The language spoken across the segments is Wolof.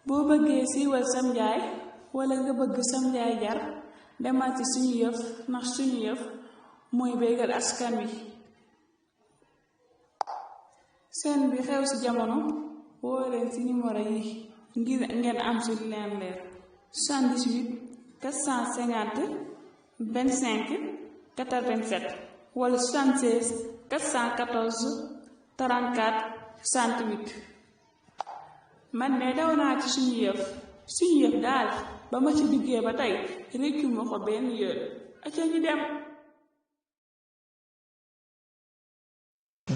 boo bëggee siiwal sam njaay wala nga bëgg sam njaay jar demal ci suñu yëf ndax suñu yëf mooy bégal askan wi. seen bi xew ci jamono woo leen ci numéro yi ngir ngeen am ci leen leer 78 450 25 87 wala 76 414 34 68. man de daw naa ci suñu yëf daal ba ma ci duggee ba tey réccu ma ko benn yoon aca ñu dem.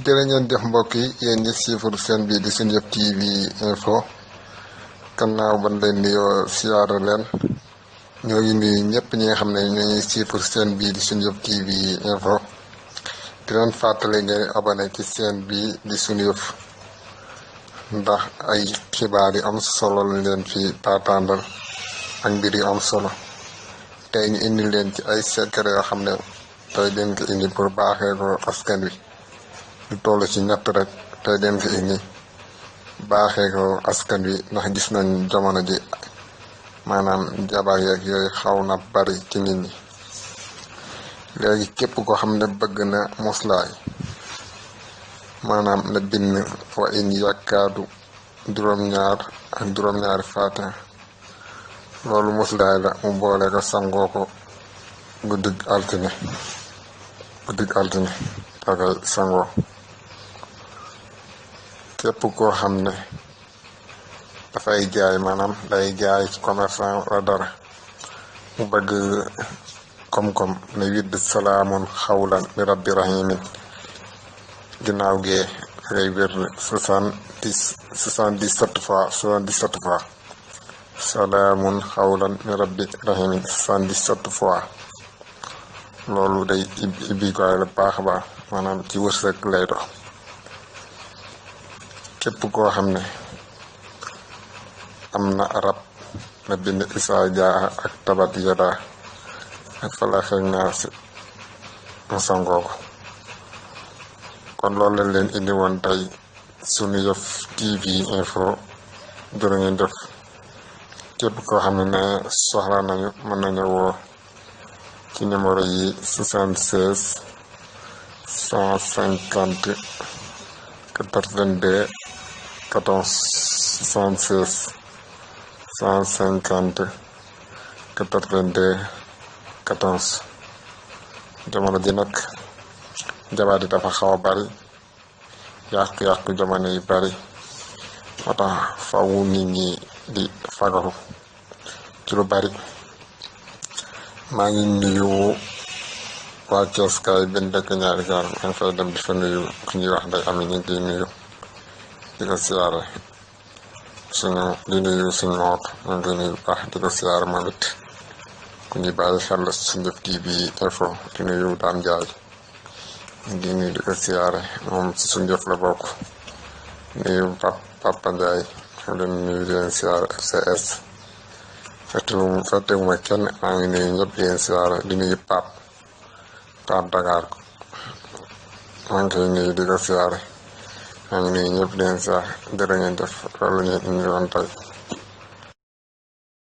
jërë ngeen def mbokk yi yéen ñi siifur seen bii di Sunu Yëf TV info kannaaw ban leen nuyoo siyaara leen ñoo ngi nuyu ñëpp ñi nga xam ne ñoo ngi siifur seen bii di Sunu Yëf TV info di leen fàttali ngeen abonné ci seen bii di Sunu Yëf ndax ay xibaar yu am solo lañ leen fi taataandal ak mbir yu am solo tey ñu indi leen ci ay secret yoo xam ne tey leen ko indi pour baaxee ko askan wi lu toll ci ñett rek tey leen ko indi baaxee ko askan wi ndax gis nañ jamono ji maanaam jabar yeeg yooyu xaw na bari ci nit ñi léegi képp koo xam ne bëgg na muslaay maanaam na bind wa in yàkkaadu juróom-ñaar ak juróom-ñaari faata loolu muslaay la mu boole ko sangoo ko guddig altine akay sangoo képp koo xam ne dafay jaay maanaam day jaay commerçant wala dara mu bëgg koom-koom ne widd salaamun xawlan mi rabbi rahimin ginnaaw gee ngay wér 77 fois salaamun xawlan mi rabbi rahimin 77 fois loolu day ibbi koy la baax a baax maanaam ci wërsëg lay dox képp koo xam ne am na rab na bind isaa jaa ak tabat yada ak falaaxeeg naasi mu sangoo ko kon loolu lañ leen indi woon tey Sunu Yëf TV info jërë ngeen def képp koo xam ne soxla nañu mën nañu woo ci numéro yi 76 150 82 14 76 150 82 14 jamono ji nag jabar yi dafa xaw a bari yàqu-yàqu jamono yi bari moo tax faw nit ñi di fagaru ci lu bari maa ngi nuyu waa Cees kaay benn dëkk ñaari gaar maa ngi fay dem di fa nuyu ku ñuy wax nday am ñu ngi nuyu di ko siyaare di nuyu suñu moor maa ngi nuyu baax di ko siyaare moom it ku ñuy bàyyi xel la Sunu Yëf TV info di nuyu Dame Ndiaye di nuyu di ko siyaare moom ci Sunu Yëf la bokk nuyu Papa Ndiaye xam leen nuyu di leen siyaare FCS fàttewuma kenn maa ngi nuyu ñëpp di leen siyaare di nuyu Pape Dakar maa ngi koy nuyu di ko siyaare maa ngi nuyu ñëpp di leen siyaare jërë ngeen def loolu ñu indi woon tey